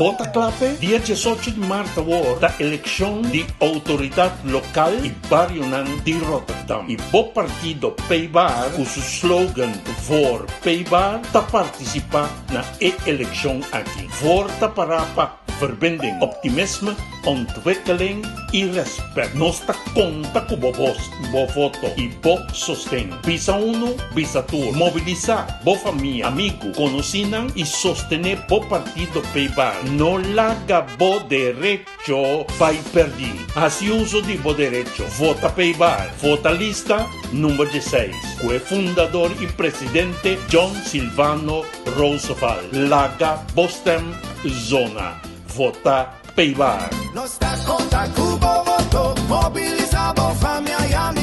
Bo ta kla p'e? Dia 18 di mart awor ta elekshon di outoridat lokal i barionan di Rotterdam. I bo partido Paybar ku su slogan Voor Paybar ta partisipá na e elekshon aki. Voor ta pará pa verbinding, optimisme, ontwikkeling i rèspèt. Nos ta konta ku bo bos, bo voto i bo sosten. Bisa unu, bisa tur. Mobilisá bo famia, amigu, konosínan i sostené bo partido Paybar. No laga bo derecho bai pèrdí. Hasi uso di bo derecho. Vota Paybar. Vota lista number 16 ku e fundador i presidente John Silvano Roosevelt. Laga bo stem zona. Vota Paybar. Nos ta konta ku bo voto, mobilisá bo famia i amigu.